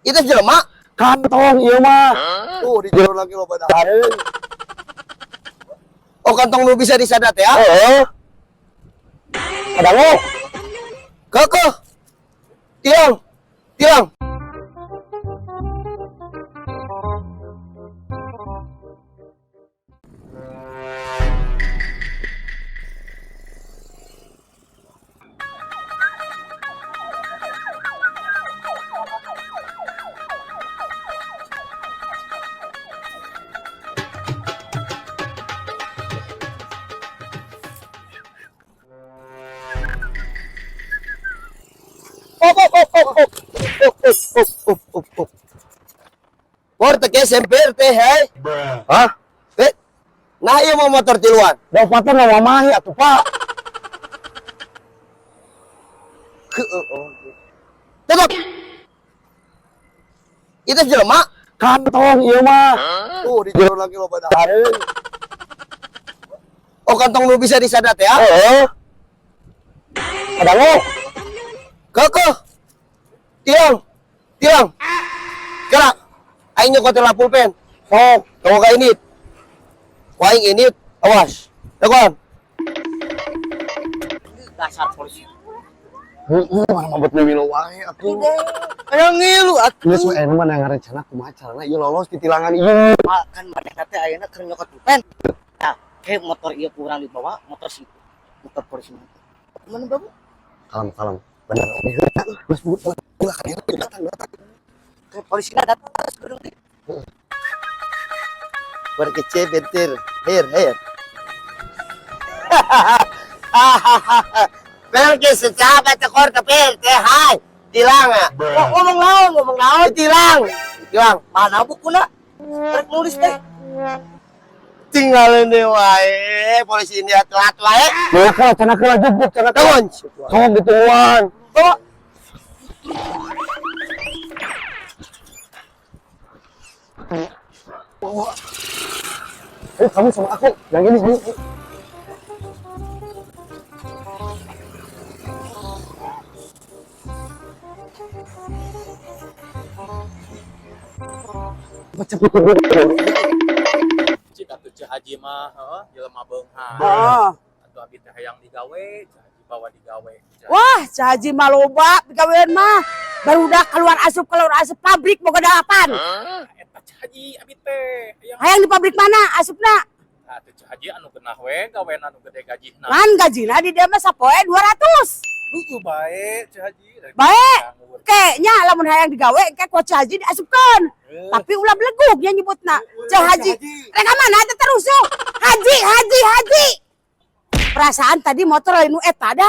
Itu jelema. Kantong ieu mah. Tuh di jero lagi loba dahareun. Oh, kantong nu bisa disadat ya? Heeh. Kadangu. Keke. Tilang. Tilang. Op, op, op, op, op, op, op, op, op, op, op. Porte ke semper teh, hei. Hah? Eh, nah ieu mau motor tiluan. Bapak teh mau mamahi atuh, Pak. Tetap. Itu jelema. Kantong ieu mah. Tuh di jero lagi loba dahareun. Oh, kantong nu bisa disadat ya? Heeh. Kadangu. Keke. Tilang. Tilang. Gerak. Aing nyokot lah pulpen. Sok. Tunggu ka ini. Ku aing ini, awas. Teguan. Dasar polisi. Heeh, mana mabot mimilo wae atuh. Aya ngilu atuh. Geus we aya mah ngarencana kumaha carana ieu lolos di tilangan ieu. Kan mereka teh ayeuna keur nyokot pulpen. Nah, kayak motor ieu kurang dibawa, motor si motor polisi mah. Mana babu? Kalem, kalem. Bener. Geus bu, lah kan datang datang. Kayak polisi datang gedung teh. Berkece bentir. Her, her. Pergi secapa tekor tepir teh hai. Tilang ah. Oh, ngomong naon, ngomong naon? Tilang. Tilang. Mana bukuna? Rek nulis teh. Tinggal ini wae, polisi ini telat wae. Nah, kalau cenah keula jebuk cenah keula. Tungguan. Sok ditungguan. Oh. Ayo kamu sama aku. Yang ini, ini. Cepet cepet. Cik atuh Ceu Haji mah heuh jelema beunghar. Ah. Atuh abi teh hayang digawe, Ceu Haji bawa digawe. Wah, Ceu Haji mah loba pigawean mah. Barudak keluar asup pabrik boga dalapan. Eta Ceu Haji abi teh hayang. Hayang di pabrik mana asupna? Atuh Ceu Haji anu genah we gawean anu gede gajihna. Ngan gajina di dieu mah sapoe 200. Heueuh bae Ceu Haji. Bae. Kayaknya lamun hayang digawe engke ku Ceu Haji diasupkeun. Tapi ulah belegug nya nyebutna. Ceu Haji. Rek ka mana teh terusuh? Haji, Haji, Haji. Perasaan tadi motor lain nu eta da.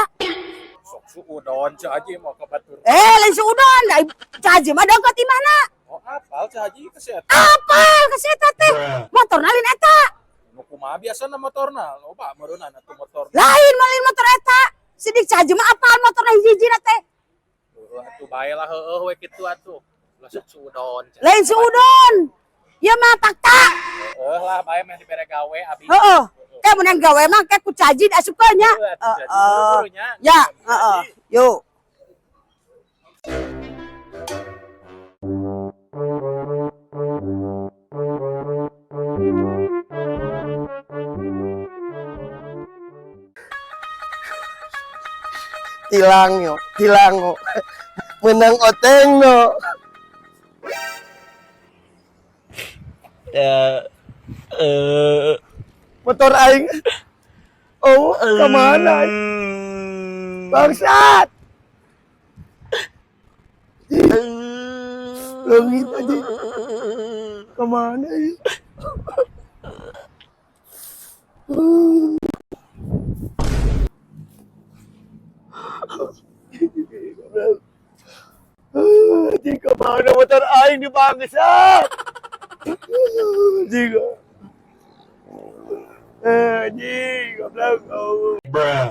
Sok suudon Ceu Haji mau ke batur. Eh, lain suudon, da Ceu Haji mah dongkot di mana? Oh, apal Ceu Haji ke si eta. Apal ke si eta teh. Motorna lain eta. Nu kumaha biasana motorna? Loba meureunana atuh motor. Lain mah lain motor eta. Sidik Ceu Haji mah apal motorna hiji-hijina teh. Heueuh atuh bae lah heueuh we kitu atuh. Ulah sok suudon. Lain suudon. Ieu mah fakta. Heueuh lah bae meh dibere gawe abi. Heeh. Kayak menang gawe mah kayak ku Ceu Haji diasupkeun nya. Heueuh atuh Ceu Haji Heeh. buru-buru nya. Ya, heeh. Yuk. Tilang yo, tilang yo. Menang oteng no. Motor aing. Oh, kemana? Bangsat. Leungit aja. Kemana ya? Anjing, kemana motor aing di bangsat? Anjing. Anjing, goblok. Oh. Bruh.